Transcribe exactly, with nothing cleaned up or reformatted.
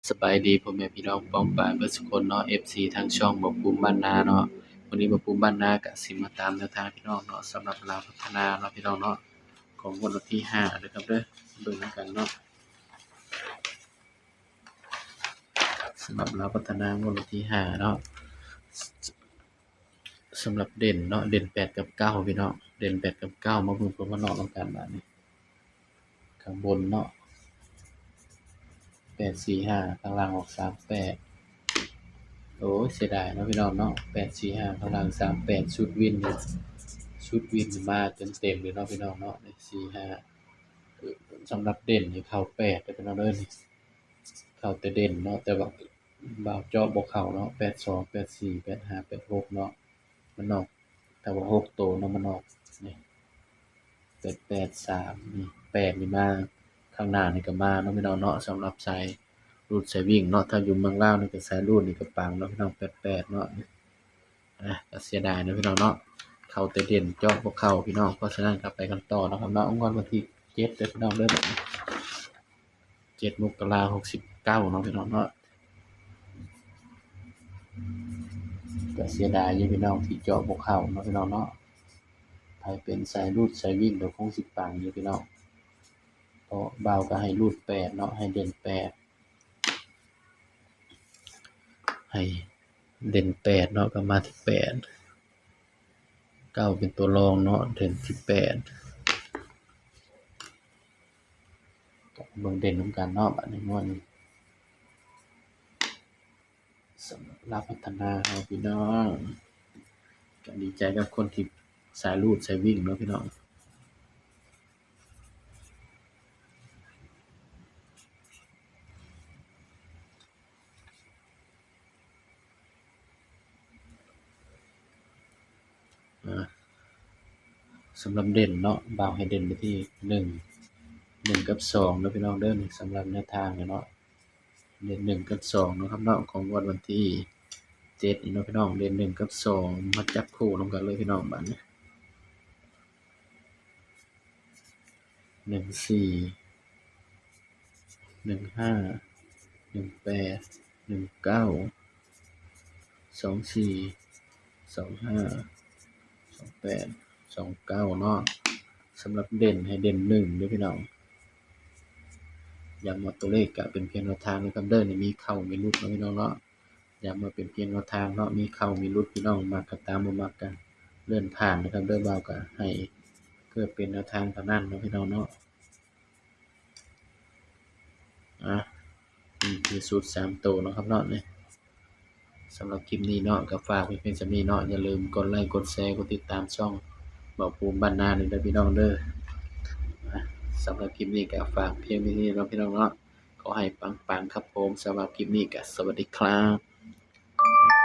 สบายดีพ่อแม่พี่น้องป้องปายเบิดสุคนเนาะ เอฟซี ทางช่องบ่าวปูมบ้านนาเนาะ มื้อนี้บ่าวปูมบ้านนาก็สิมาตามแนวทางพี่น้องเนาะ สำหรับลาวพัฒนาเนาะพี่น้องเนาะ ของงวดวันที่ห้าเด้อครับเด้อ เบิ่งนำกันเนาะ สำหรับลาวพัฒนางวดวันที่ห้าเนาะ สำหรับเด่นเนาะ เด่นแปดกับเก้าพี่น้อง เด่นแปดกับเก้า มาเบิ่งผลมานอกนำกันบาดนี้ ข้างบนเนาะ แปดสี่ห้า ข้างล่างออกสามแปด โอ้ย เสียดายเนาะพี่น้องเนาะ แปดสี่ห้า ข้างล่างสามแปด ชุดวินนี่ ชุดวินนี่มาเต็มๆเลยเนาะพี่น้องเนาะ นี่ สี่ห้า เอ่อ สำหรับเด่นนี่เข้าแปดเด้อพี่น้องเด้อ นี่ เข้าแต่เด่นเนาะ แต่ว่าบ่าวเจาะบ่เข้าเนาะ แปดสอง แปดสี่ แปดห้า แปดหก เนาะ มันออก แต่ว่าหกโตเนาะ มันออก นี่ แปดแปดสาม นี่ แปดนี่มา ข้างหน้านี่ก็มาเนาะพี่น้องเนาะ สำหรับสายรูดสายวิ่งเนาะ ถ้าอยู่เมืองลาวนี่ก็สายรูดนี่ก็ปังเนาะพี่น้อง แปดแปด เนาะ อ่ะ ก็เสียดายเนาะพี่น้องเนาะ เข้าแต่เด่นเจาะบ่เข้าพี่น้อง เพราะฉะนั้นก็ไปกันต่อเนาะครับเนาะ งวดวันที่เจ็ดเด้อพี่น้องเด้อ เจ็ด มกรา หกสิบเก้า เนาะพี่น้องเนาะ ก็เสียดายอยู่พี่น้องที่เจาะบ่เข้าเนาะพี่น้องเนาะ ไผเป็นสายรูดสายวิ่งก็คงสิปังอยู่พี่น้อง เพราะบ่าวก็ให้รูดแปดเนาะ ให้เด่นแปด ให้เด่นแปดเนาะ ก็มาที่แปด เก้าเป็นตัวรองเนาะ เด่นที่แปด ก็เบิ่งเด่นนำกันเนาะ บาดนี้งวดนี้ สำหรับลาวพัฒนาเฮาพี่น้อง ก็ดีใจกับคนที่สายรูดสายวิ่งเนาะพี่น้อง อ่า สำหรับเด่นเนาะ บ่าวให้เด่นไปที่หนึ่ง หนึ่งกับสองเนาะพี่น้องเด้อ สำหรับแนวทางเนาะ เด่นหนึ่งกับสองเนาะครับเนาะ ของงวดวันที่เจ็ดนี่เนาะพี่น้อง เด่นหนึ่งกับสอง มาจับคู่นำกันเลยพี่น้อง บาดนี้ หนึ่งสี่ หนึ่งห้า หนึ่งแปด หนึ่งเก้า สองสี่ สองห้า สองแปด สองเก้า เนาะ สำหรับเด่นให้เด่นหนึ่งเด้อพี่น้อง ย้ำว่าตัวเลขก็เป็นเพียงแนวทางนะครับเด้อ นี่มีเข้ามีหลุดเนาะพี่น้องเนาะ ย้ำว่าเป็นเพียงแนวทางเนาะ มีเข้ามีหลุด พี่น้องมักก็ตาม บ่มักก็เลื่อนผ่านนะครับเด้อ บ่าวก็ให้เพื่อเป็นแนวทางเท่านั้นเนาะพี่น้องเนาะ อ่ะ นี่คือสูตรสามตัวเนาะครับเนาะ นี่ สำหรับคลิปนี้เนาะ ก็ฝากไว้เพียงส่ำนี้เนาะ อย่าลืมกดไลค์ กดแชร์ กดติดตามช่องบ่าวปูมบ้านนานี่เด้อพี่น้องเด้อ อ่ะ สำหรับคลิปนี้ก็ฝากเพียงเท่านี้เนาะพี่น้องเนาะ ขอให้ปังๆครับผม สำหรับคลิปนี้ก็สวัสดีครับ